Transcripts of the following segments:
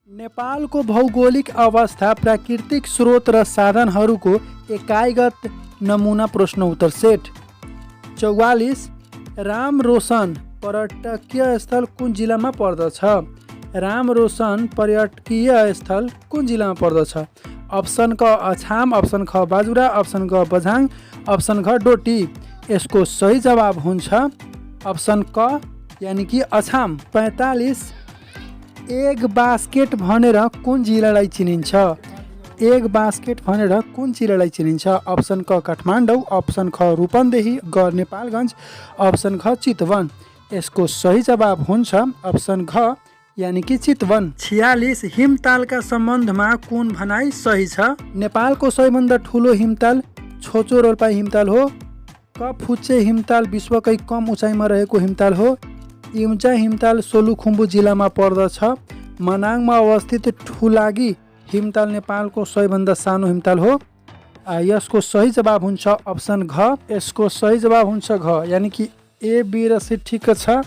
नेपालको भौगोलिक अवस्था, प्राकृतिक स्रोत र साधनहरूको एकाइगत नमुना। प्रश्न उत्तर सेट। 44 रामरोशन पर्यटकीय स्थल कुन जिल्लामा पर्दछ? रामरोशन पर्यटकीय स्थल कुन जिल्लामा पर्दछ? अप्सन क अछाम, अप्सन ख बाजुरा, अप्सन ग बझाङ, अप्सन घ डोटी। यसको सही जवाब हुन्छ अप्सन क यानि कि अछाम। 45 एग बास्केट भनेर कुन जिल्लालाई चिनिन्छ? एग बास्केट भनेर कुन जिल्लालाई चिनिन्छ? अप्सन क काठमाडौँ, अप्सन ख रूपन्देही, ग नेपालगञ्ज, अप्सन ख चितवन। यसको सही जवाब हुन्छ अप्सन घ यानि कि चितवन। 46 हिमतालका सम्बन्धमा कुन भनाइ सही छ? नेपालको सबैभन्दा ठुलो हिमताल छोचो रोल्पा हिमताल हो। क फुच्चे हिमताल विश्वकै कम उचाइमा रहेको हिमताल हो। इम्जा हिमताल सोलुखुम्बु जिल्लामा पर्दछ। मनाङमा अवस्थित ठुलागी हिमताल नेपालको सबैभन्दा सानो हिमताल हो। यसको सही जवाब हुन्छ अप्सन घ। यसको सही जवाब हुन्छ घ यानि कि ए, बी र सी ठिक छ।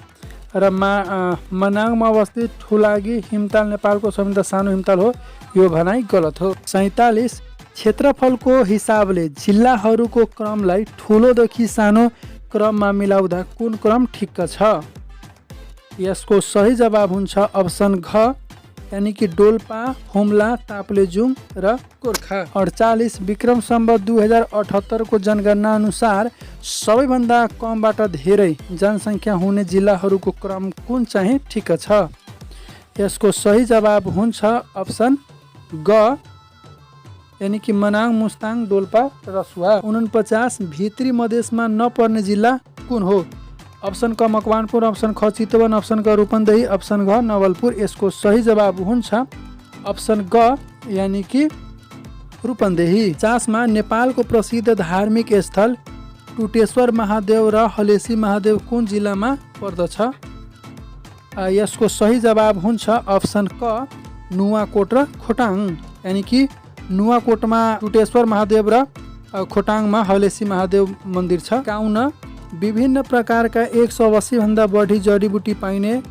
र मनाङमा अवस्थित ठुलागी हिमताल नेपालको सबैभन्दा सानो हिमताल हो, यो भनाइ गलत हो। 47 क्षेत्रफलको हिसाबले जिल्लाहरूको क्रमलाई ठुलोदेखि सानो क्रममा मिलाउँदा कुन क्रम ठिक छ? यसको सही जवाब हुन्छ अप्सन घ यानि कि डोल्पा, हुम्ला, ताप्लेजुङ र गोर्खा। 48 विक्रम सम्वत 2078 को जनगणना अनुसार सबैभन्दा कमबाट धेरै जनसङ्ख्या हुने जिल्लाहरूको क्रम कुन चाहिँ ठिक छ? यसको सही जवाब हुन्छ अप्सन ग यानि कि मनाङ, मुस्ताङ, डोल्पा, रसुवा। 49 भित्री मधेसमा नपर्ने जिल्ला कुन हो? अप्सन क मकवानपुर, अप्सन ख चितवन, अप्सन ग रूपन्देही, अप्सन घ नवलपुर। यसको सही जवाब हुन्छ अप्सन ग यानि कि रूपन्देही। 50 मा नेपालको प्रसिद्ध धार्मिक स्थल टुटेश्वर महादेव र हलेसी महादेव कुन जिल्लामा पर्दछ? यसको सही जवाब हुन्छ अप्सन क नुवाकोट र खोटाङ। यानि कि नुवाकोटमा टुटेश्वर महादेव र खोटाङमा हलेसी महादेव मन्दिर छ। 51 विभिन्न प्रकारका 180 भन्दा बढी जडीबुटी पाइने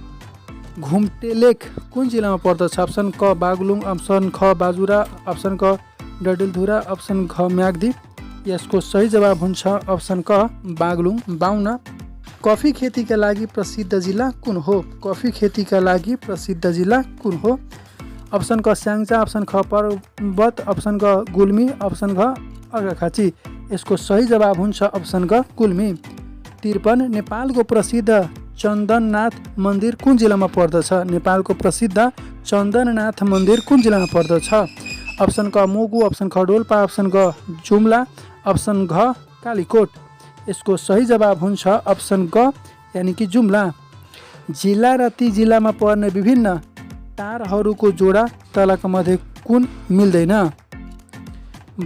घुम्टेलेक कुन जिल्लामा पर्दछ? अप्सन क बागलुङ, अप्सन ख बाजुरा, अप्सन क डडेलधुरा, अप्सन घ म्याग्दी। यसको सही जवाब हुन्छ अप्सन क बागलुङ। 52 कफी खेतीका लागि प्रसिद्ध जिल्ला कुन हो? कफी खेतीका लागि प्रसिद्ध जिल्ला कुन हो? अप्सन क स्याङ्जा, अप्सन ख पर्वत, अप्सन ग गुल्मी, अप्सन घ अर्घाखाँची। यसको सही जवाब हुन्छ अप्सन ग गुल्मी। 53 नेपालको प्रसिद्ध चन्दननाथ मन्दिर कुन जिल्लामा पर्दछ? नेपालको प्रसिद्ध चन्दननाथ मन्दिर कुन जिल्लामा पर्दछ? अप्सन क मुगु, अप्सन ख डोल्पा, अप्सन ग जुम्ला, अप्सन घ कालीकोट। यसको सही जवाब हुन्छ अप्सन ग यानि कि जुम्ला। जिल्ला र ती जिल्लामा पर्ने विभिन्न टारहरूको जोडा तलका मध्ये कुन मिल्दैन?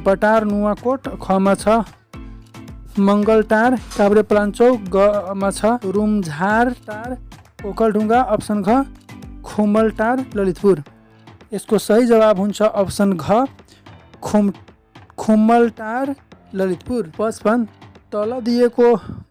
बटार नुवाकोट, खमा छ मङ्गलटार, काभ्रेपलाञ्चोक, गमा छ रुमझार टार, ओखलढुङ्गा, अप्सन घ खुमलटार, ललितपुर। यसको सही जवाब हुन्छ अप्सन घ खुमलटार, ललितपुर। 55 तल दिएको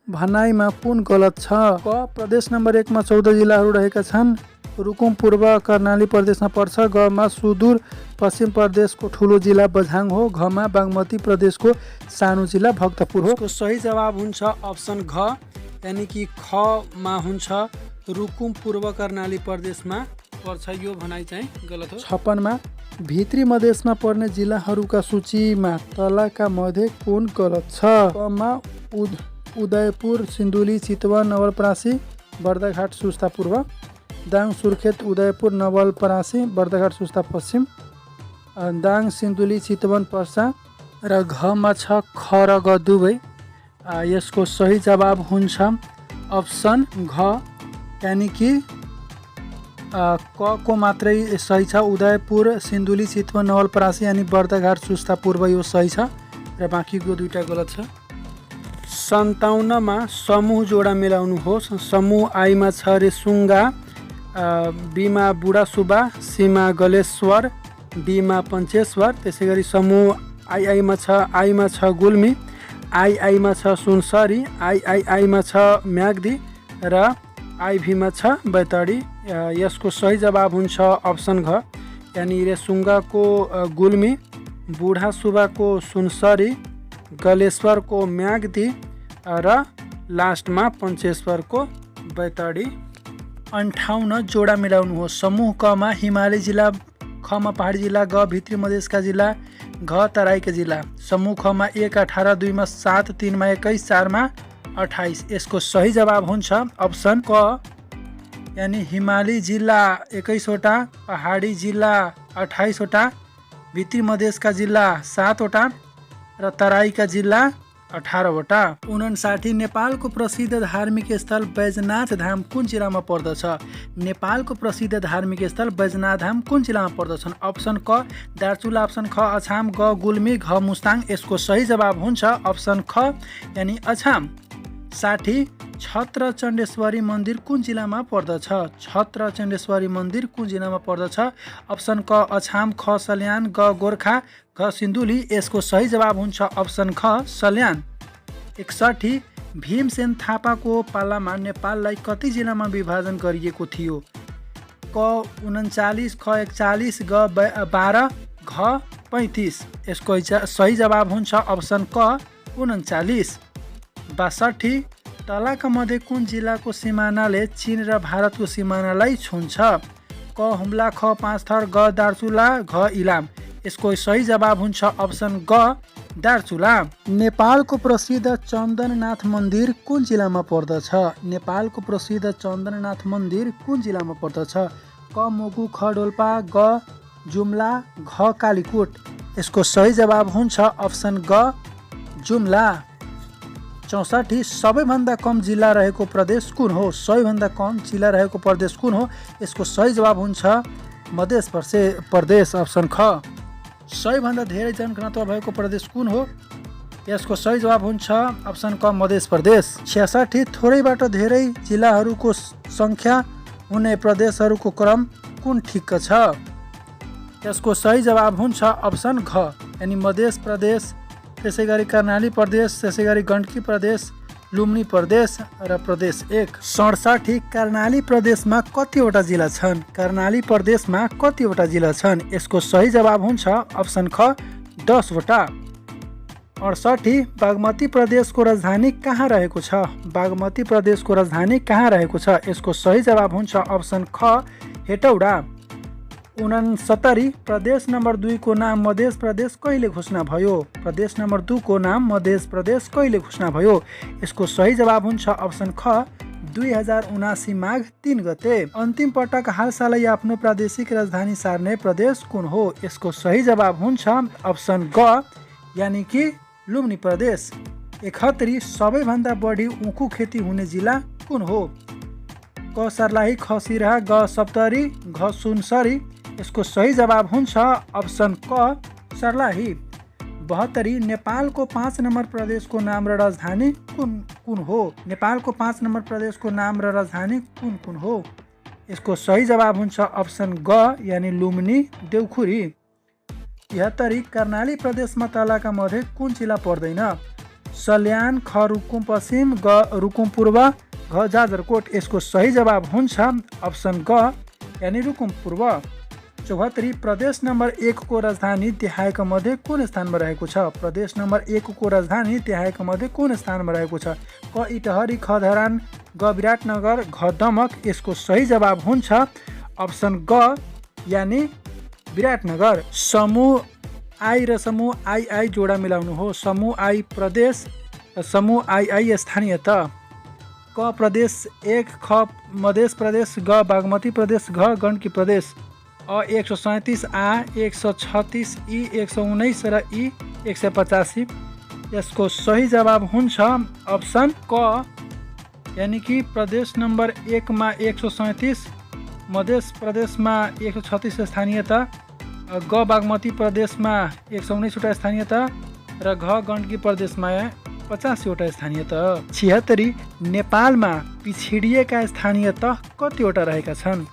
भनाइमा कुन गलत छ? क प्रदेश नम्बर 1 मा 14 जिल्लाहरू रहेका छन्। रुकुम पूर्व कर्णाली प्रदेशमा पर्छ। ग मा सुदूर पश्चिम प्रदेशको ठुलो जिल्ला बझाङ हो। घ मा बागमती प्रदेशको सानो जिल्ला भक्तपुर हो। यसको सही जवाब हुन्छ अप्सन घ यानि कि ख मा हुन्छ रुकुम पूर्व कर्णाली प्रदेशमा पर्छ, यो भनाइ चाहिँ गलत हो। 56 मा भित्री मधेसमा पर्ने जिल्लाहरूका सूचीमा तलका मध्ये कुन गलत छ? क मा उदयपुर, सिन्धुली, चितवन, नवलपरासी, बर्दाघाट, सुस्ता पूर्व। दाङ, सुर्खेत, उदयपुर, नवलपरासी, बर्दाघाट, सुस्ता पश्चिम। दाङ, सिन्धुली, चितवन, पर्सा र घ मा छ ख र ग दुवै। यसको सही जवाब हुन्छ अप्सन घ यानि कि क को मात्रै सही छ। उदयपुर, सिन्धुली, चितवन, नवलपरासी अनि बर्दाघाट, सुस्ता पूर्व यो सही छ र बाँकीको दुईटा गलत छ। 57 मा समूह जोडा मिलाउनुहोस्। समूह आई मा छ रेसुङ्गा, बी मा बुढासुबा, सी मा गलेश्वर, डी मा पञ्चेश्वर। त्यसै गरी समूह आई मा छ गुल्मी, आई मा छ सुनसरी, आई मा छ म्याग्दी र आइभी मा छ बैतडी। यसको सही जवाब हुन्छ अप्सन घ यानि रेसुङ्गाको गुल्मी, बुढा सुब्बाको सुनसरी, गलेश्वरको म्याग्दी र लास्टमा पञ्चेश्वरको बैतडी। 58 जोडा मिलाउनुहोस्। समूह क मा हिमाली जिल्ला, ख मा पहाडी जिल्ला, ग भित्री मधेसका जिल्ला, घ तराईका जिल्ला। समूह ख मा 1, 18, 2 मा 7, 3 मा 21, 4 मा 28। यसको सही जवाब हुन्छ अप्सन क, यानि हिमाली जिल्ला 21 वटा, पहाडी जिल्ला 28 वटा, भित्री मधेसका जिल्ला 7 वटा र तराईका जिल्ला 18 वटा। 59 नेपालको प्रसिद्ध धार्मिक स्थल बैजनाथ धाम कुन जिल्लामा पर्दछ? नेपालको प्रसिद्ध धार्मिक स्थल बैजनाथ धाम कुन जिल्लामा पर्दछन्? अप्सन क दार्चुला, अप्सन ख अछाम, ग गुल्मी, घ मुस्ताङ। यसको सही जवाब हुन्छ अप्सन ख, यानि अछाम। 60 छत्र चण्डेश्वरी मन्दिर कुन जिल्लामा पर्दछ? छत्र चण्डेश्वरी मन्दिर कुन जिल्लामा पर्दछ? अप्सन क अछाम, ख सल्यान, ग गोर्खा, घ सिन्धुली। यसको सही जवाब हुन्छ अप्सन ख सल्यान। 61 भीमसेन थापाको पालामा नेपाललाई कति जिल्लामा विभाजन गरिएको थियो? क 39, ख 41, ग 12, घ 35। यसको सही जवाब हुन्छ अप्सन क 39। 62 तलाका मध्ये कुन जिल्लाको सिमानाले चीन र भारतको सिमानालाई छुन्छ? क हुम्ला, ख पाँचथर, ग दार्चुला, घ इलाम। यसको सही जवाब हुन्छ अप्सन ग दार्चुला। नेपालको प्रसिद्ध चन्दननाथ मन्दिर कुन जिल्लामा पर्दछ? नेपालको प्रसिद्ध चन्दननाथ मन्दिर कुन जिल्लामा पर्दछ? क मुगु, ख डोल्पा, ग जुम्ला, घ कालीकोट। यसको सही जवाब हुन्छ अप्सन ग जुम्ला। 64 सबैभन्दा कम जिल्ला रहेको प्रदेश कुन हो? सबैभन्दा कम जिल्ला रहेको प्रदेश कुन हो? यसको सही जवाब हुन्छ मध्य प्रदेश, अप्सन ख। सबैभन्दा धेरै जनघनत्व भएको प्रदेश कुन हो? यसको सही जवाब हुन्छ अप्सन क मध्य प्रदेश। 66 थोरैबाट धेरै जिल्लाहरूको सङ्ख्या हुने प्रदेशहरूको क्रम कुन ठिक्क छ? यसको सही जवाब हुन्छ अप्सन घ, यानि मध्य प्रदेश, त्यसै गरी कर्णाली प्रदेश, त्यसै गरी गण्डकी प्रदेश, लुम्बिनी प्रदेश र प्रदेश 1। 67 कर्णाली प्रदेशमा कतिवटा जिल्ला छन्? कर्णाली प्रदेशमा कतिवटा जिल्ला छन्? यसको सही जवाब हुन्छ अप्सन ख 10 वटा। 68 बागमती प्रदेशको राजधानी कहाँ रहेको छ? बागमती प्रदेशको राजधानी कहाँ रहेको छ? यसको सही जवाब हुन्छ अप्सन ख हेटौडा। 69 प्रदेश नम्बर 2 को नाम मध्य प्रदेश कहिले घोषणा भयो? प्रदेश नम्बर 2 को नाम मध्य प्रदेश कहिले घोषणा भयो? यसको सही जवाब हुन्छ अप्सन ख 2079 माघ 3 गते। अन्तिम पटक हालसालै आफ्नो प्रादेशिक राजधानी सार्ने प्रदेश कुन हो? यसको सही जवाब हुन्छ अप्सन ग, यानि कि लुम्बिनी प्रदेश। 71 सबैभन्दा बढी उँखु खेती हुने जिल्ला कुन हो? क सर्लाही, ख सिराहा, ग सप्तरी, घ सुनसरी। यसको सही जवाब हुन्छ अप्सन क सर्लाही। 72 नेपालको 5 नम्बर प्रदेशको नाम र राजधानी कुन हो? नेपालको 5 नम्बर प्रदेशको नाम र राजधानी कुन हो? यसको सही जवाब हुन्छ अप्सन ग, यानि लुम्बिनी देउखुरी। 73 कर्णाली प्रदेशमा तलाका मध्ये कुन जिल्ला पर्दैन? सल्यान, ख रुकुम पश्चिम, ग रुकुम पूर्व, घ जाजरकोट। यसको सही जवाब हुन्छ अप्सन ग, यानि रुकुम पूर्व। 74 प्रदेश नम्बर 1 को राजधानी देहायका मध्ये कुन स्थानमा रहेको छ? प्रदेश नम्बर 1 को राजधानी देहायका मध्ये कुन स्थानमा रहेको छ? क इटहरी, ख धरान, ग विराटनगर, घ दमक। यसको सही जवाब हुन्छ अप्सन ग, यानि विराटनगर। समूह आई र समूह आई जोडा मिलाउनु हो। समूह आई प्रदेश र समूह आई स्थानीयता। क प्रदेश 1, ख मध्य प्रदेश, ग बागमती प्रदेश, घ गण्डकी प्रदेश। अ 137, आ 136, ई 119 र ई 185। यसको सही जवाब हुन्छ अप्सन क, यानि कि प्रदेश नम्बर 1 मा 137, मध्य प्रदेशमा 136 स्थानीयता, ग बागमती प्रदेशमा 119 वटा स्थानीयता र घ गण्डकी प्रदेशमा 50 वटा स्थानीयता। 76 नेपालमा पिछडिएका स्थानीयता कतिवटा रहेका छन्?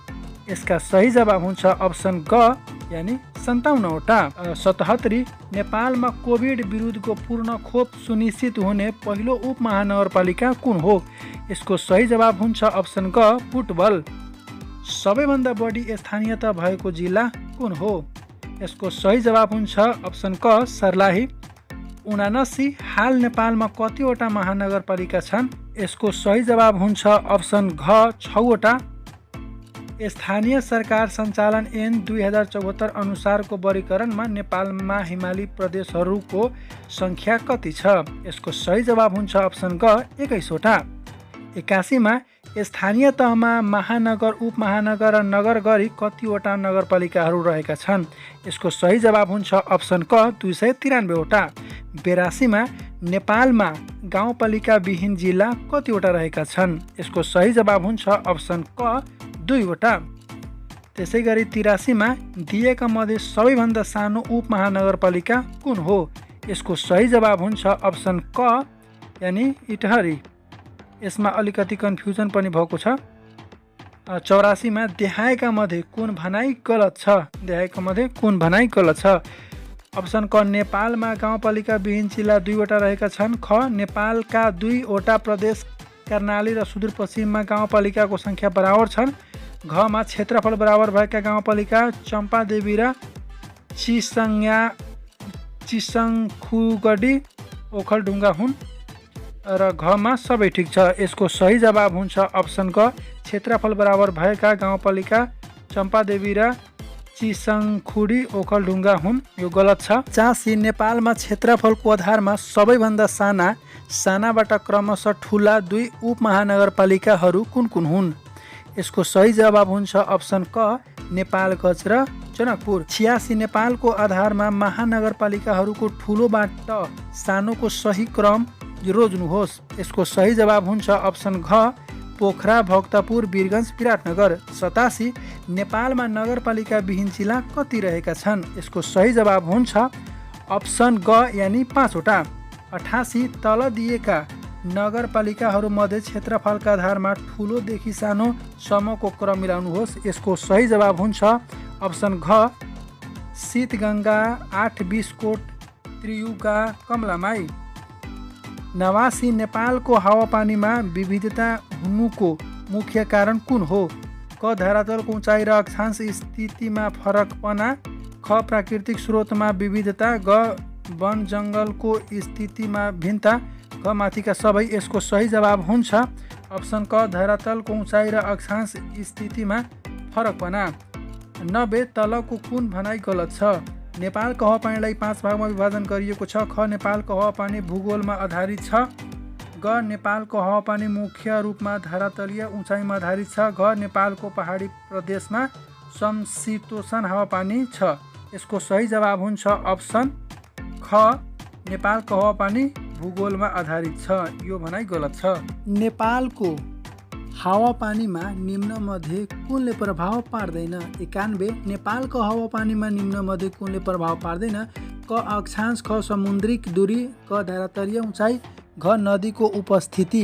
यसका सही जवाब हुन्छ अप्सन ग, यानि 57 वटा। 77 नेपालमा कोभिड विरुद्धको पूर्ण खोप सुनिश्चित हुने पहिलो उपमहानगरपालिका कुन हो? यसको सही जवाब हुन्छ अप्सन ग, बुटवल। सबैभन्दा बढी स्थानीयता भएको जिल्ला कुन हो? यसको सही जवाब हुन्छ अप्सन क सर्लाही। 79 हाल नेपालमा कतिवटा महानगरपालिका छन्? यसको सही जवाब हुन्छ अप्सन घ 6 वटा। स्थानीय सरकार सञ्चालन ऐन 2074 अनुसारको वर्गीकरणमा नेपालमा हिमाली प्रदेशहरूको सङ्ख्या कति छ? यसको सही जवाब हुन्छ अप्सन ग 21 वटा। 81 स्थानीय तहमा महानगर, उपमहानगर र नगर गरी कतिवटा नगरपालिकाहरू रहेका छन्? यसको सही जवाब हुन्छ अप्सन क 293 वटा। 82 नेपालमा गाउँपालिका विहीन जिल्ला कतिवटा रहेका छन्? यसको सही जवाब हुन्छ अप्सन क 2 वटा। त्यसै गरी 83 दिएका मध्ये सबैभन्दा सानो उपमहानगरपालिका कुन हो? यसको सही जवाब हुन्छ अप्सन क यानि इटहरी। यसमा अलिकति कन्फ्युजन पनि भएको छ। 84 देखाएका मध्ये कुन भनाइ गलत छ? देखाएका मध्ये कुन भनाइ गलत छ? अप्सन क नेपालमा गाउँपालिका विहीन जिल्ला 2 वटा रहेका छन्। ख नेपालका 2 वटा प्रदेश कर्णाली र सुदूरपश्चिममा गाउँपालिकाको सङ्ख्या बराबर छन्। घमा क्षेत्रफल बराबर भएका गाउँपालिका चम्पादेवी र चिसङखुगडी ओखलढुङ्गा हुन् र घमा सबै ठिक छ। यसको सही जवाब हुन्छ अप्सन क क्षेत्रफल बराबर भएका गाउँपालिका चम्पादेवी र चिसङखुडी ओखलढुङ्गा हुन्। यो गलत छ। 85 नेपालमा क्षेत्रफलको आधारमा सबैभन्दा सानाबाट क्रमशः ठुला 2 उपमहानगरपालिकाहरू कुन कुन हुन्? यसको सही जवाब हुन्छ अप्सन क नेपालगञ्ज र जनकपुर। 86 नेपालको आधारमा महानगरपालिकाहरूको ठुलोबाट सानोको सही क्रम रोज्नुहोस्। यसको सही जवाब हुन्छ अप्सन घ पोखरा, भक्तपुर, वीरगञ्ज, विराटनगर। 87 नेपालमा नगरपालिका विहीन जिल्ला कति रहेका छन्? यसको सही जवाब हुन्छ अप्सन ग यानि 5 वटा। 88 तल दिएका नगरपालिकाहरूमध्ये क्षेत्रफलका आधारमा ठुलोदेखि सानोसम्मको क्रम मिलाउनुहोस्। यसको सही जवाब हुन्छ अप्सन घ शीतगङ्गा, 8 बिस्कोट, त्रियुगा, कमलामाई। 89 नेपालको हावापानीमा विविधता हुनुको मुख्य कारण कुन हो? क धरातलको उचाइ र अक्षांश स्थितिमा फरकपना। ख प्राकृतिक स्रोतमा विविधता। ग वन जङ्गलको स्थितिमा भिन्नता। ग माथिका सबै। यसको सही जवाब हुन्छ अप्सन क धरातलको उचाइ र अक्षांश स्थितिमा फरकपना। 90 तलको कुन भनाइ गलत छ? नेपालको हावापानीलाई 5 भागमा विभाजन गरिएको छ। ख नेपालको हावापानी भूगोलमा आधारित छ। ग नेपालको हावापानी मुख्य रूपमा धरातलीय उचाइमा आधारित छ। घ नेपालको पहाडी प्रदेशमा समशीतोष्ण हावापानी छ। यसको सही जवाब हुन्छ अप्सन ख नेपालको हावापानी भूगोलमा आधारित छ। यो भनाइ गलत छ। नेपालको हावापानीमा निम्नमध्ये कुनले प्रभाव पार्दैन? 91 नेपालको हावापानीमा निम्नमध्ये कुनले प्रभाव पार्दैन? क अक्षांश, ख समुद्रिक दूरी, क धरातलीय उचाइ, घ नदीको उपस्थिति।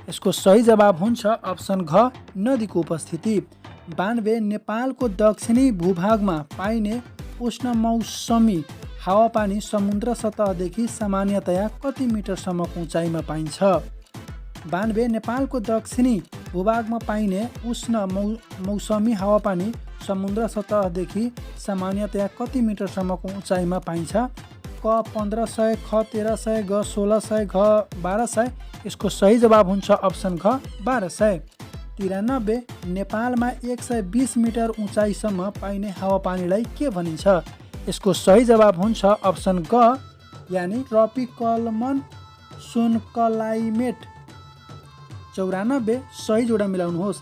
यसको सही जवाब हुन्छ अप्सन घ नदीको उपस्थिति। 92 नेपालको दक्षिणी भूभागमा पाइने उष्ण मौसमी हावापानी समुद्र सतहदेखि सामान्यतया कति मिटरसम्मको उचाइमा पाइन्छ? 92 नेपालको दक्षिणी भूभागमा पाइने उष्ण मौसमी हावापानी समुद्र सतहदेखि सामान्यतया कति मिटरसम्मको उचाइमा पाइन्छ? क 1500, ख 1300, ग 1600, घ 1200। यसको सही जवाब हुन्छ अप्सन घ 1200। 93 नेपालमा 120 मिटर उचाइसम्म पाइने हावापानीलाई के भनिन्छ? यसको सही जवाब हुन्छ अप्सन ग यानि ट्रपिकल मनसुन क्लाइमेट। 94 सही जोडा मिलाउनुहोस्।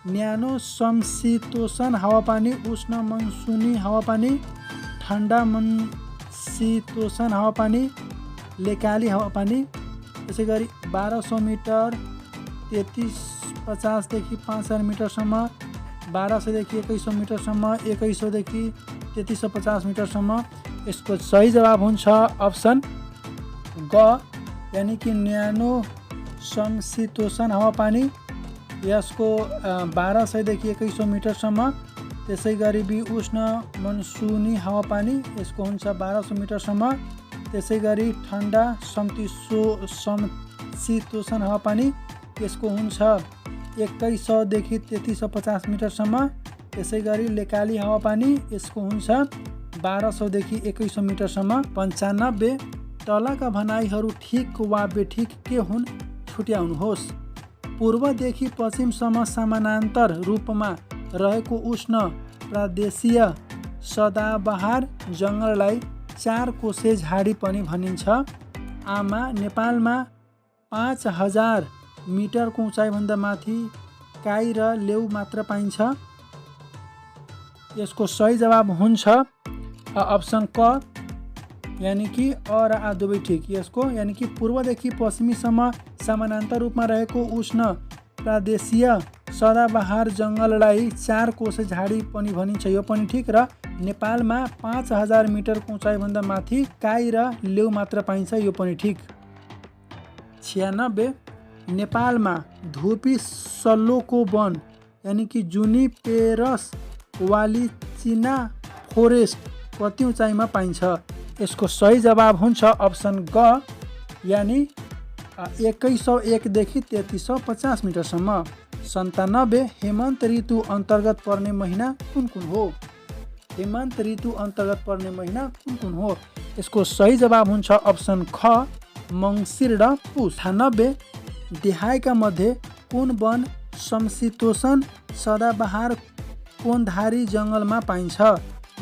न्यानो समशीतोष्ण हावापानी, उष्ण मनसुनी हावापानी, ठन्डा मनशीतोष्ण हावापानी, लेकाली हावापानी। त्यसै गरी 1200 मिटर 3350 देखि 5000 मिटरसम्म, 1200 देखि 2100 मिटरसम्म, 2100 देखि 3350 मिटरसम्म। यसको सही जवाब हुन्छ अप्सन ग यानि कि न्यानो समशीतोष्ण हावापानी। यसको 1200 देखि 2100 मिटरसम्म। त्यसै गरी उष्ण मनसुनी हावापानी यसको हुन्छ 1200 मिटरसम्म। त्यसै गरी ठन्डा समशीतोष्ण हावापानी यसको हुन्छ 2100 देखि 3350 मिटरसम्म। त्यसै गरी लेकाली हावापानी यसको हुन्छ 1200 देखि 2100 मिटरसम्म। 95 तलका भनाइहरू ठिक वा बेठिक के हुन् छुट्याउनुहोस्। पूर्वदेखि पश्चिमसम्म समानान्तर रूपमा रहेको उष्ण प्रदेशीय सदाबहार जङ्गललाई 4 कोसे झाडी पनि भनिन्छ। आमा नेपालमा 5000 मिटरको उचाइभन्दा माथि काई र लेउ मात्र पाइन्छ। यसको सही जवाब हुन्छ अप्सन क, यानि कि अ र आ दुवै ठिक। यसको यानि कि पूर्वदेखि पश्चिमीसम्म समानान्तर रूपमा रहेको उष्ण प्रदेशीय सदाबहार जङ्गललाई 4 कोसे झाडी पनि भनिन्छ, यो पनि ठिक। र नेपालमा 5000 मिटरको उचाइभन्दा माथि काई र लेउ मात्र पाइन्छ, यो पनि ठिक। 96 नेपालमा धुपी सल्लोको वन यानि कि जुनिपेरस वालिचिना फोरेस्ट कति उचाइमा पाइन्छ। यसको सही जवाब हुन्छ अप्सन ग, यानि 2101 देखि 3350 मिटरसम्म। 97 हेमन्त ऋतु अन्तर्गत पर्ने महिना कुन कुन हो। हेमन्त ऋतु अन्तर्गत पर्ने महिना कुन कुन हो। यसको सही जवाब हुन्छ अप्सन ख, मङ्सिर र पुस। 98 देहायका मध्ये कुन वन समशीतोष्ण सदाबहार कोणधारी जङ्गलमा पाइन्छ।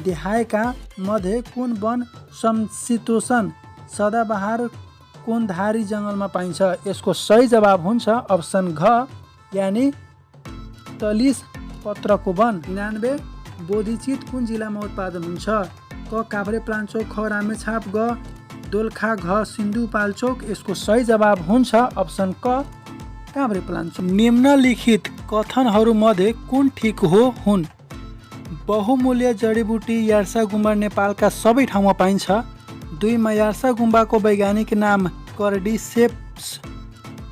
देहायका मध्ये कुन वन समशीतोष्ण सदाबहार कोणधारी जङ्गलमा पाइन्छ। यसको सही जवाब हुन्छ अप्सन घ, यानि तलिस पत्रको वन। 99 बोधिचित कुन जिल्लामा उत्पादन हुन्छ। क काभ्रेपलाञ्चोक, ख रामेछाप, ग दोलखा, घ सिन्धुपाल्चोक। यसको सही जवाब हुन्छ अप्सन क, काभ्रेपलाञ्चोक। निम्नलिखित कथनहरूमध्ये कुन ठिक हो हुन्। बहुमूल्य जडीबुटी यार्सा गुम्बा नेपालका सबै ठाउँमा पाइन्छ। 2 मा यार्सा गुम्बाको वैज्ञानिक नाम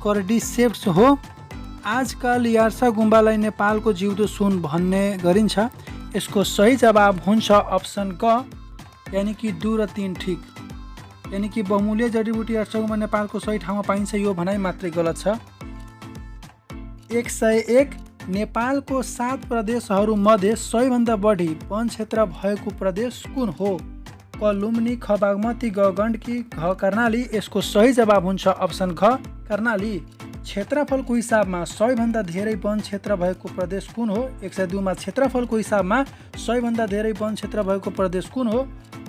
कर्डिसेप्स हो। आजकल यार्सा गुम्बालाई नेपालको जिउँदो सुन भन्ने गरिन्छ। यसको सही जवाब हुन्छ अप्सन क, यानि कि 2 र 3 ठिक। यानि कि बहुमूल्य जडीबुटी यार्सा गुम्बा नेपालको सही ठाउँमा पाइन्छ, यो भनाइ मात्रै गलत छ। 101 नेपालको 7 प्रदेशहरूमध्ये सबैभन्दा बढी वन क्षेत्र भएको प्रदेश कुन हो। क लुम्बिनी, ख बागमती, ग गण्डकी, घ कर्णाली। यसको सही जवाब हुन्छ अप्सन घ, कर्णाली। क्षेत्रफलको हिसाबमा सबैभन्दा धेरै वन क्षेत्र भएको प्रदेश कुन हो। 102 मा क्षेत्रफलको हिसाबमा सबैभन्दा धेरै वन क्षेत्र भएको प्रदेश कुन हो।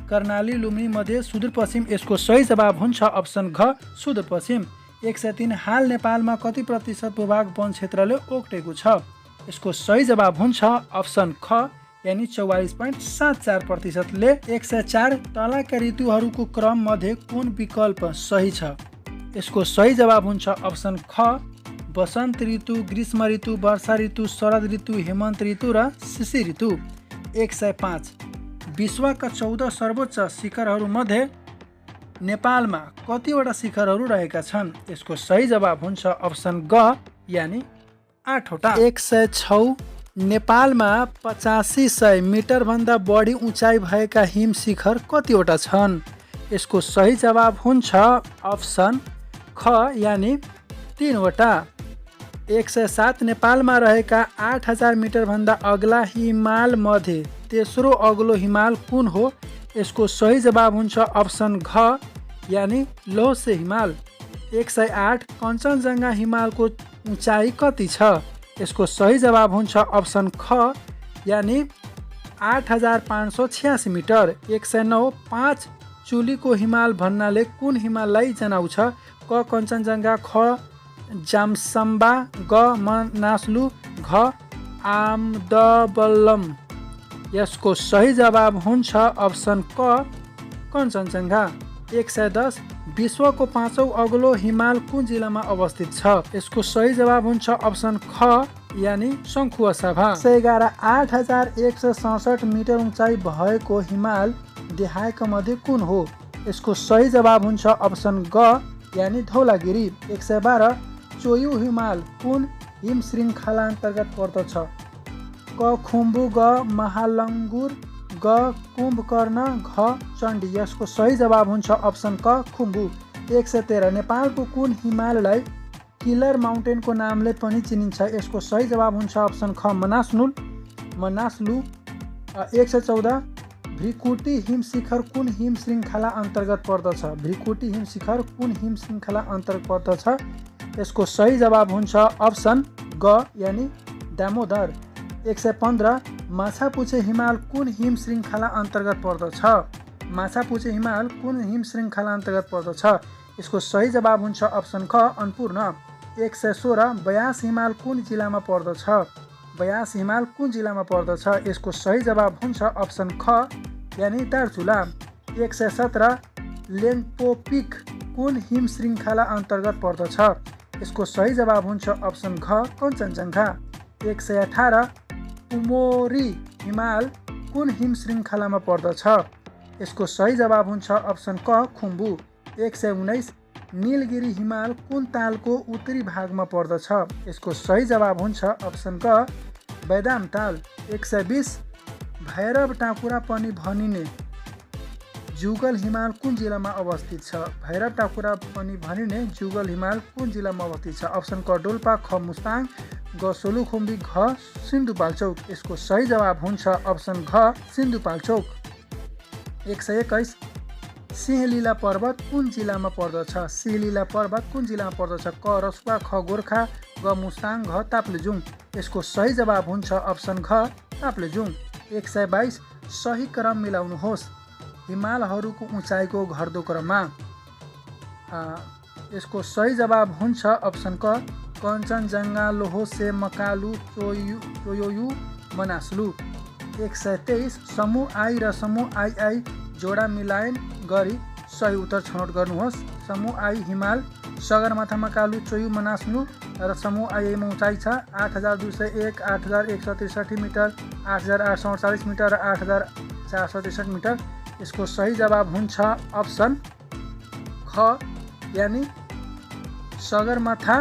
कर्णाली, लुम्बिनी, मध्य, सुदूरपश्चिम। यसको सही जवाब हुन्छ अप्सन घ, सुदूरपश्चिम। 103 हाल नेपालमा कति प्रतिशत भूभाग वन क्षेत्रले ओगटेको छ। यसको सही जवाब हुन्छ अप्सन ख, यानि 44.74%ले। 104 तलका ऋतुहरूको क्रम मध्ये कुन विकल्प सही छ। यसको सही जवाब हुन्छ अप्सन ख, वसन्त ऋतु, ग्रीष्म ऋतु, वर्षा ऋतु, शरद ऋतु, हेमन्त ऋतु र शिशिर ऋतु। 105 विश्वका 14 सर्वोच्च शिखरहरूमध्ये नेपालमा कतिवटा शिखरहरू रहेका छन्। यसको सही जवाब हुन्छ अप्सन ग, यानि 8 वटा। 106 नेपालमा 8500 मिटरभन्दा बढी उचाइ भएका हिम शिखर कतिवटा छन्। यसको सही जवाब हुन्छ अप्सन ख, यानि 3 वटा। 107 नेपालमा रहेका 8000 मिटरभन्दा अग्ला हिमाल मध्ये तेस्रो अग्लो हिमाल कुन हो। यसको सही जवाब हुन्छ अप्सन घ, यानि लौसे हिमाल। 108 कञ्चनजङ्घा हिमालको उचाइ कति छ। यसको सही जवाब हुन्छ अप्सन ख, यानि 8586 मिटर। 109 5 चुलीको हिमाल भन्नाले कुन हिमाललाई जनाउँछ। क कञ्चनजङ्घा, ख जाम्सम्बा, ग मनासलु, घ आमदबल्लम। यसको सही जवाब हुन्छ अप्सन क, कञ्चनजङ्घा। 110 विश्वको 5औं अग्लो हिमाल कुन जिल्लामा अवस्थित छ। यसको सही जवाब हुन्छ अप्सन ख, यानि सङ्खुवासभा। 111 8167 मिटर उचाइ भएको हिमाल देहायका मध्ये कुन हो। यसको सही जवाब हुन्छ अप्सन ग, यानि धौलागिरी। 112 चोयु हिमाल कुन हिम श्रृङ्खला अन्तर्गत पर्दछ। क खुम्बु, ग महालङ्गुर, ग कुम्भकर्ण, घ चण्डी। यसको सही जवाब हुन्छ अप्सन क, खुम्बु। 113 नेपालको कुन हिमाललाई किलर माउन्टेनको नामले पनि चिनिन्छ। यसको सही जवाब हुन्छ अप्सन ख, मनासनुल। मनासलु। 114 भृकुटी हिम शिखर कुन हिम श्रृङ्खला अन्तर्गत पर्दछ? भृकुटी हिम शिखर कुन हिम श्रृङ्खला अन्तर्गत पर्दछ? यसको सही जवाब हुन्छ अप्सन ग यानि दामोदर। 115 माछापुच्छे हिमाल कुन हिम श्रृङ्खला अन्तर्गत पर्दछ? माछापुच्छे हिमाल कुन हिम श्रृङ्खला अन्तर्गत पर्दछ? यसको सही जवाब हुन्छ अप्सन ख अन्नपूर्ण। 116 बयास हिमाल कुन जिल्लामा पर्दछ? बयास हिमाल कुन जिल्लामा पर्दछ? यसको सही जवाब हुन्छ अप्सन ख यानि दार्चुला। 117 लेङ्पोपिक कुन हिम श्रृङ्खला अन्तर्गत पर्दछ? यसको सही जवाब हुन्छ अप्सन घ कञ्चनजङ्घा। 118 उमोरी हिमाल कुन हिम श्रृङ्खलामा पर्दछ? यसको सही जवाब हुन्छ अप्सन क खुम्बु। 119 नीलगिरी हिमाल कुन तालको उत्तरी भागमा पर्दछ? यसको सही जवाब हुन्छ अप्सन क बैदाम ताल। 120 भैरव टाकुरा पनि भनिने जुगल हिमाल कुन जिल्लामा अवस्थित छ? भैरव टाकुरा पनि भनिने जुगल हिमाल कुन जिल्लामा अवस्थित छ? अप्सन क डोल्पा, ख मुस्ताङ, ग सोलुखुम्बी, घ सिन्धुपाल्चोक। यसको सही जवाब हुन्छ अप्सन घ सिन्धुपाल्चोक। 121 सिंहलीला पर्वत कुन जिल्लामा पर्दछ? सिंहलीला पर्वत कुन जिल्लामा पर्दछ? क रसुवा, ख गोर्खा, ग मुस्ताङ, घ ताप्लेजुङ। यसको सही जवाब हुन्छ अप्सन घ ताप्लेजुङ। 122 सही क्रम मिलाउनुहोस् हिमालहरूको उचाइको घट्दो क्रममा। यसको सही जवाब हुन्छ अप्सन क कञ्चनजङ्घा, लोहोसे, मकालु, चोयोयु, मनासलु। 123 समूह आई र समूह आई जोडा मिलान गरी सही उत्तर छनौट गर्नुहोस्। समूह आई हिमाल सगरमाथा, मकालु, चोयु, मनासलु र समूह आईमा उचाइ छ 8201, 8163 मिटर, 8848 मिटर र 8463 मिटर। यसको सही जवाब हुन्छ अप्सन ख यानि सगरमाथा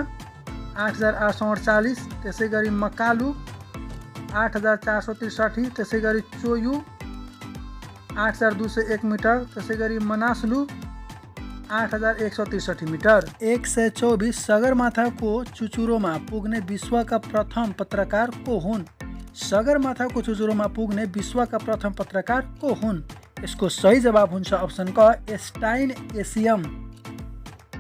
8848, त्यसै गरी मकालु 8463, त्यसै गरी चोयु 8201 मिटर, त्यसै गरी मनासलु 8163 मिटर। 124 सगरमाथाको चुचुरोमा पुग्ने विश्वका प्रथम पत्रकार को हुन्? सगरमाथाको चुचुरोमा पुग्ने विश्वका प्रथम पत्रकार को हुन्? यसको सही जवाब हुन्छ अप्सन क स्टाइन एसियम।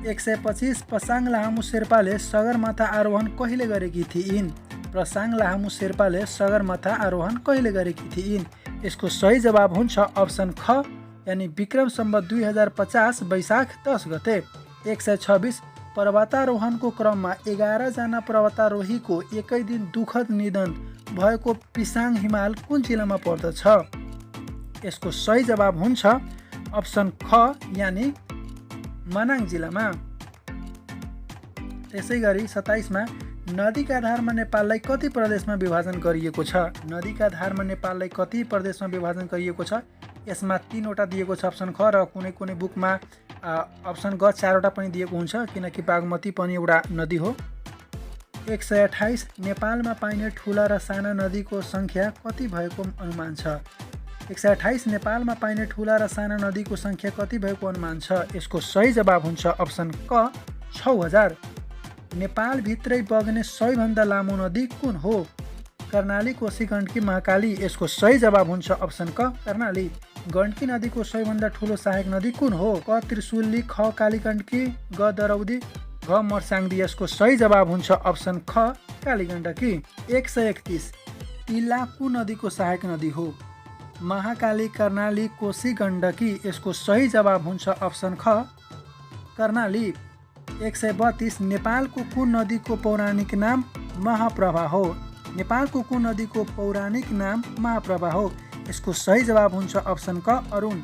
125 पसाङ लाहामु शेर्पाले सगरमाथा आरोहण कहिले गरेकी थिइन्? पसाङ लाहामु शेर्पाले सगरमाथा आरोहण कहिले गरेकी थिइन्? यसको सही जवाब हुन्छ अप्सन ख यानि विक्रम सम्वत 2050 वैशाख 10 गते। 126 पर्वतारोहणको क्रममा 11 जना पर्वतारोहीको एकै दिन दुःखद निधन भएको पिसाङ हिमाल कुन जिल्लामा पर्दछ? यसको सही जवाब हुन्छ अप्सन ख यानि मनाङ जिल्लामा। त्यसै गरी 27 मा नदीका धारमा नेपाललाई कति प्रदेशमा विभाजन गरिएको छ? नदीका धारमा नेपाललाई कति प्रदेशमा विभाजन गरिएको छ? यसमा 3वटा दिएको छ अप्सन ख र कुनै कुनै बुकमा अप्सन ग 4वटा पनि दिएको हुन्छ किनकि बागमती पनि एउटा नदी हो। 128 नेपालमा पाइने ठुला र साना नदीको सङ्ख्या कति भएको अनुमान छ? 128 नेपालमा पाइने ठुला र साना नदीको सङ्ख्या कति भएको अनुमान छ? यसको सही जवाब हुन्छ अप्सन क 6000। नेपालभित्रै बग्ने सबैभन्दा लामो नदी कुन हो? कर्णाली, कोशी, गण्डकी, महाकाली। यसको सही जवाब हुन्छ अप्सन क कर्णाली। गण्डकी नदीको सबैभन्दा ठुलो सहायक नदी कुन हो? क त्रिशुली, ख कालीगण्डकी, ग दरौदी, घ मर्साङ्दी। यसको सही जवाब हुन्छ अप्सन ख कालीगण्डकी। 131 तिल्लाकु नदीको सहायक नदी हो? महाकाली, कर्णाली, कोशी, गण्डकी। यसको सही जवाब हुन्छ अप्सन ख कर्णाली। 132 नेपालको कुन नदीको पौराणिक नाम महाप्रभा हो? नेपालको कुन नदीको पौराणिक नाम महाप्रभा हो? यसको सही जवाब हुन्छ अप्सन क अरुण।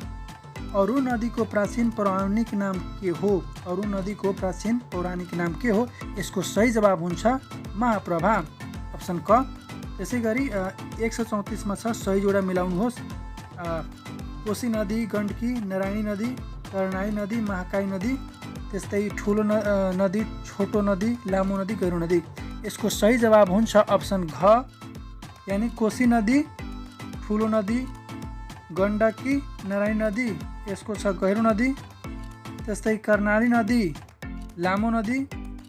अरुण नदीको प्राचीन पौराणिक नाम के हो? अरुण नदीको प्राचीन पौराणिक नाम के हो? यसको सही जवाब हुन्छ महाप्रभा अप्सन क। त्यसै गरी 134 मा छ सही जोडा मिलाउनुहोस्। कोशी नदी, गण्डकी, नारायणी नदी, कर्णाली नदी, महाकाली नदी, त्यस्तै ठुलो नदी, छोटो नदी, लामो नदी, गहिरो नदी। यसको सही जवाब हुन्छ अप्सन घ यानि कोशी नदी, ठुलो नदी, गण्डकी, नारायणी नदी, यसको छ गहिरो नदी, त्यस्तै कर्णाली नदी, लामो नदी,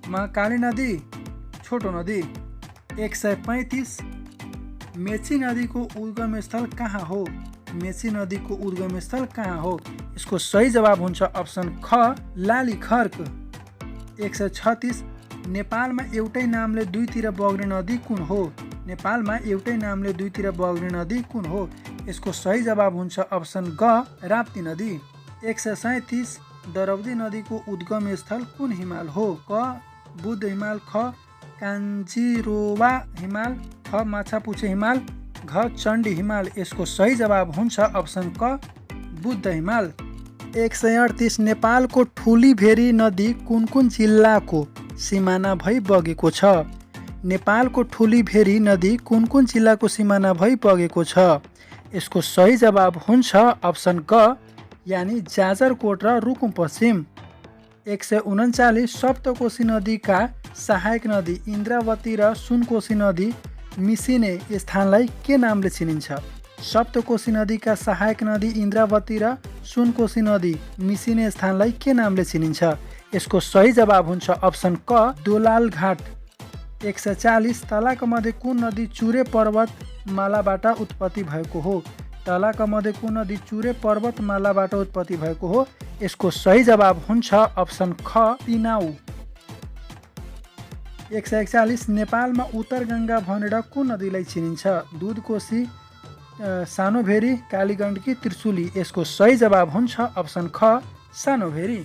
महाकाली नदी, छोटो नदी। 135 मेची नदी को उद्गम स्थल कहाँ हो? मेची नदी को उद्गम स्थल कहाँ हो? यसको सही जवाब हुन्छ अप्सन ख लालीखर्क। 136 नेपालमा एउटै नामले दुईतिर बग्ने नदी कुन हो? नेपालमा एउटै नामले दुईतिर बग्ने नदी कुन हो? यसको सही जवाब हुन्छ अप्सन ग राप्ती नदी। 137 दरौदी नदीको उद्गम स्थल कुन हिमाल हो? क बुद्ध हिमाल, ख कान्जिरोवा हिमाल, ख माछापुच्छे हिमाल, घ चण्डी हिमाल। यसको सही जवाब हुन्छ अप्सन क बुद्ध हिमाल। 138 नेपालको ठुलीभेरी नदी कुन कुन जिल्लाको सिमाना भई बगेको छ? नेपालको ठुलीभेरी नदी कुन कुन जिल्लाको सिमाना भई बगेको छ? यसको सही जवाब हुन्छ अप्सन क यानि जाजरकोट र रुकुम पश्चिम। 139 सप्तकोशी नदीका सहायक नदी इन्द्रावती र सुनकोशी नदी मिसिने स्थानलाई के नामले चिनिन्छ? सप्तकोशी नदीका सहायक नदी इन्द्रावती र सुनकोशी नदी मिसिने स्थानलाई के नामले चिनिन्छ? यसको सही जवाब हुन्छ अप्सन क दोलालघाट। 140 तलाका मध्ये कुन नदी चुरे पर्वत मालाबाट उत्पत्ति भएको हो? तलाका मध्ये कुन नदी चुरे पर्वत मालाबाट उत्पत्ति भएको हो? यसको सही जवाब हुन्छ अप्सन ख तिनाउ। 141 नेपालमा उत्तर गङ्गा भनेर कुन नदीलाई चिनिन्छ? दुधकोशी, सानोभेरी, कालीगण्डकी, त्रिशुली। यसको सही जवाब हुन्छ अप्सन ख सानोभेरी।